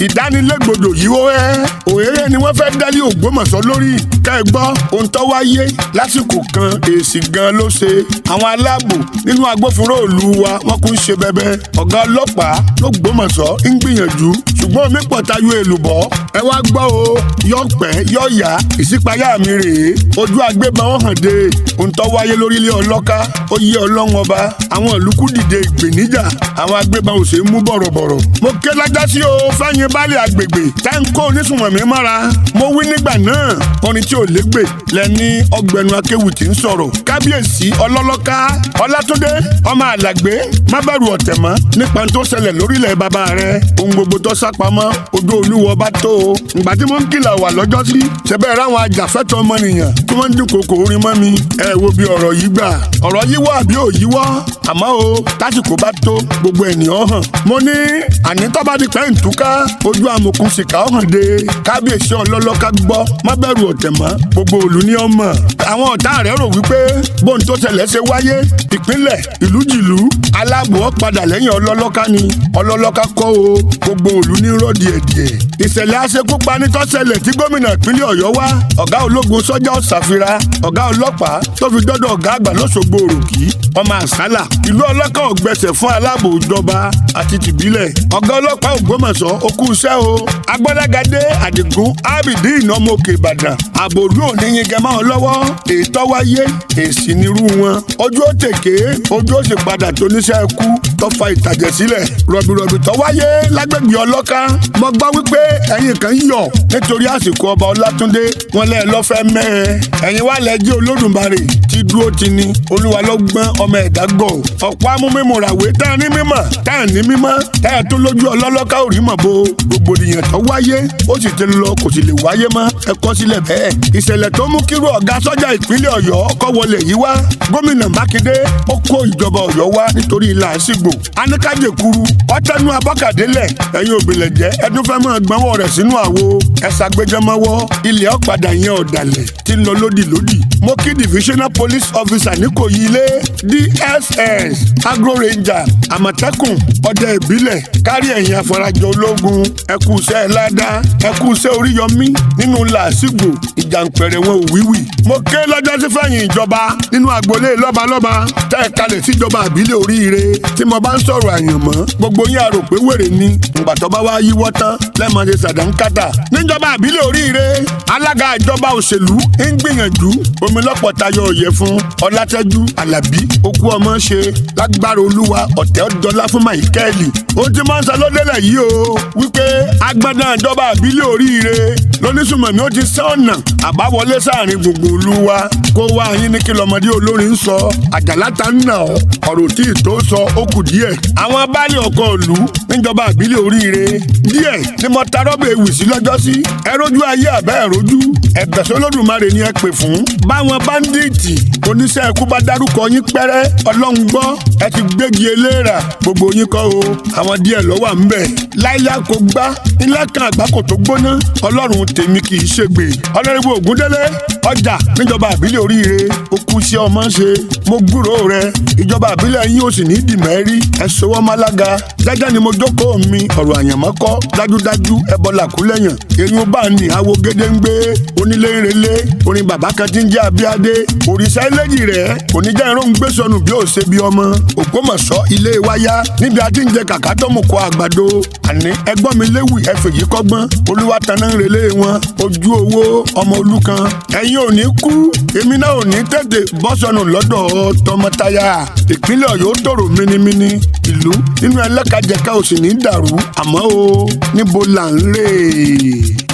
Ìdánilégbodò yìí ó ẹ́ òréré ni wọ́n fẹ́ dálé Ògbómọ̀ṣọ́ lórí. Ká ẹ gbọ́ ohun tó wáyé lásìkò kan, èsì gan ló ṣe. Àwọn aláàbò nínú agbófinró ìlú wa, wọ́n kún ṣe bẹbẹ. Ọ̀gá ọlọ́pàá l'Ógbómọ̀ṣọ́ ń gbìyànjú, ṣùgbọ́n omi pọ̀ tayọ èlùbọ́. Ẹ wá gbọ́ o, yọ̀pẹ́ yọ̀yà ìṣípayá mi rèé. Ojú agbébọn wọn hàn dé. Ohun tó wáyé lórílẹ̀ ọlọ́ká, ó yé Ọlọ́run Ọba. Àwọn ìlú kú dìde ìgbèníjà, àwọn agbébọn ò ṣe é mú bọ̀rọ̀bọ̀rọ̀. Mo ké lájá sí o fẹ́yìn baálé agbègbè tá ń kó onísùnmọ̀mí mọ́ra. Mo wí nígbà náà, orin tí ò légbè lẹ́ni ọgbẹ̀nu akéwì tí ń sọ̀rọ̀. Kábíyèsí ọlọ́lọ́ká Ọlátúndé ọmọ Àlàgbé, má bẹ̀rù ọ̀tẹ̀ mọ́ nípa tó ṣẹlẹ̀ lórílẹ̀ bàbá rẹ̀. Ohun gbogbo tó sápamọ́, ojú Olúwọ bá tó o. Ìgbà tí mo ń kìlọ̀ wà lọ́jọ́ sí ṣẹbẹ́ ráwọn ajàfẹ́tọ̀ ọmọnìyàn tí wọ́n ń dúnkokò orin mọ́ mi. Ẹ wo bí ọ̀rọ̀ yìí gbà, ọ̀rọ̀ yíwọ́ àbí ò yíwọ́? Àmọ́ o, tásìkò bá tó, gbogbo ènìyàn hàn. Mo ní àní tó bá di pẹ́ ǹtúká, ojú amòkun sìkà ó hàn dé. Kábíyèsí ọlọ́lọ́ká gbọ́, má bẹ̀rù ọ̀tẹ̀ mọ́, gbogbo òlù ní ọmọ. Àwọn ọ̀tá rẹ̀ rò wípé bóun tó ṣẹlẹ̀ ṣe wáyé, ìpínlẹ̀ ìlú jìlú aláàbò ó padà lẹ́yìn ọlọ́lọ́ká ni. Ọlọ́lọ́ká kọ́ o, gbogbo òlù ní rọ́ díẹ̀díẹ̀. Ìṣẹ̀lẹ̀ aṣekúpani tó ṣẹlẹ̀ tí gómìnà ìpínlẹ̀ Ọ̀yọ́ wá, ọ̀gá ológun sọ́jà ọ̀sàfira, ọ̀gá ọlọ́pàá tó fi dọ́dọ̀ ọ̀gá àgbà lọ́sọ̀gbò òròkì ọmọ àsálà, ìlú ọlọ́kà ọ̀gbẹ̀sẹ̀ fún aláàbò ìjọba àti tìbílẹ̀. Ọ̀gá ọlọ́pàá Ògbómọ̀ṣọ́, ó kú iṣẹ́ o. Agbọ́lágadé Àdìgún Ábìdín ọmọ Òkè Ìbàdàn, àbòlú òní yin gẹmọ́ ọ lọ́wọ́. Ètò wáyé, èsì nírú wọn. Ojú ó tèké, ojú ó sì padà tó níṣẹ́ ikú tó fa ìtàjẹ̀ sílẹ̀. Rọ̀bìrọ̀bì tó wáyé lágbègbè ọlọ́ká, mo gbọ́ wípé ẹ̀yin kan yọ̀ nítorí àsìkò ọba Ọlátúndé wọn lẹ́ẹ̀ lọ́fẹ́ mẹ́ẹ̀. Ẹ̀yin wá lẹ́ jẹ́ Olódùmarè tí dúró ti ni Olúwa ló gbọ́n ọmọ ẹ̀dá gọ̀. Ọ̀pọ̀ amúmímúrawé tá a ní mímọ̀, tá a ní mímọ́, tá a tó lójú ọlọ́lọ́ká ò rí mọ̀ bo. Rògbòdìyàn tó wáyé, ó sì ti lọ, kò sì lè wáyé mọ́. Ẹ kọ́ sílẹ̀ bẹ́ẹ̀. Ìṣẹ̀lẹ̀ tó mú kírú ọ̀gá sọ́jà ìpínlẹ̀ Ọ̀yọ́ kọ́ wọlé yìí wá, gómìnà Mákindé ó kó ìjọba Ọ̀yọ́ wá nítorí làásìgbò aníkàjẹkuru ọtẹnu abọ́kàdélẹ̀. Ẹ̀yin òbílẹ̀ jẹ́ ẹdún fẹ́ mọ́ gbọ́nwọ́ rẹ̀ sínú àwo ẹ̀sà gbẹjọmọ́wọ́ ilẹ̀ ọ̀padà yẹn ọ̀dàlẹ̀ tí ń lọ lódì lódì. Mo kí divisional police officer ní Ìkòyí ilé, DSS, agro ranger, Àmọ̀tẹ́kùn, ọdẹ ìbílẹ̀, kárí ẹ̀yìn afarajọ ológun. Ẹkú iṣẹ́ ládá, ẹkú iṣẹ́ Oríyọmí nínú làásìgbò ìjàǹpẹ̀rẹ̀ wọn ò wíwì. Mo ké lọ́jọ́ sí fẹ̀yìn ìjọba nínú agboolé lọ́balọ́ba tẹ́ ẹ kalẹ̀ síjọba àbílẹ̀ oríire. Tí mo bá ń sọ̀rọ̀ àyànmọ́, gbogbo yín àrò pé wèrè ni. Ìgbà tó bá wá yíwọ́ tán, lẹ́mọ̀ ṣe sàdánkátà. Níjọba àbílẹ̀ oríire, alága ìjọba òṣèlú ń gbìyànjú omi lọ́pọ̀ tayọ òye fún Ọlátẹ́jú Alábí. Okú ọmọ ṣe lágbára Olúwa, ọ̀tẹ̀ ọ̀dọ́lá fún Máìkẹ́ẹ̀lì. Ohun tí máa ń sọ lódélẹ̀ yìí o wípé agbádá ìjọba àbílẹ̀ oríire lónísùmọ̀mí ó ti sẹ́ ọ̀nà àbáwọlé sáàrin gbùngbùn ìlú wa. Kó wá yín ní kí lọmọdé olórin ń sọ, àjàlá ta ń nà ọ́, ọ̀rọ̀ tí ì tó sọ ó kù díẹ̀. Àwọn baálé ọkọ̀ ìlú níjọba àbílẹ̀ oríire díẹ̀ ni mo ta rọ́bà ewì sí lọ́jọ́ sí. Ẹ rójú ayé àbẹ́ ẹ rójú ẹ̀bẹ̀ sọlọ́dúnmarè ni ẹ pè fún. Báwọn báńdíìtì oníṣẹ́ ikú bá dárúkọ yín pẹ́rẹ́, Ọlọ́run gbọ́, ẹ ti gbégi eléèrà. Gbogbo yín kọ́ o, àwọn díẹ̀ ló wà ńbẹ̀. Láyà kò gbá ilé kan àgbákò tó gbóná. Ọlọ́run tèmi kì í ṣègbè. Ọlọ́run Ògúndélé ọjà níjọba àbílẹ̀ oríire, ó kú sí ọmọ ṣe. Mo gbúròó rẹ, ìjọba àbílẹ̀ yín ò sì ní dìmẹ́rí. Ẹ sọwọ́ málága jájá ni mo jókòó mi. Ọ̀rọ̀ àyànmọ́ kọ́, dájúdájú ẹbọ làkúlẹ̀yàn. Eyín bá ní àwo gédéǹgbé onílé ńrelé orin bàbá kan tí ń jẹ́ Abíádé òrìṣà eléjì rẹ̀ kò ní jẹ́ irun gbé sọnù bí ó ṣe bí ọmọ. Ògbómọ̀ṣọ́ ilé wáyá níbi àti ń jẹ kàkà tó mú kọ àgbàdo. Àní ẹgbọ́n mi léwì, ẹfẹ̀ yìí kọ́gbọ́n. Olúwa taná ń relé wọn ojú owó ọmọ olúkan. Ẹ̀yin ò ní kú, èmi náà ò ní tètè bọ́ sọnù lọ́dọ̀ tọmọtaya. Ìpínlẹ̀ Ọ̀yọ́ tòrò mínímíní, ìlú nínú ẹlẹ́kajẹ̀ka ò sì ní dàrú. Àmọ́ o, níbo là ń rè é?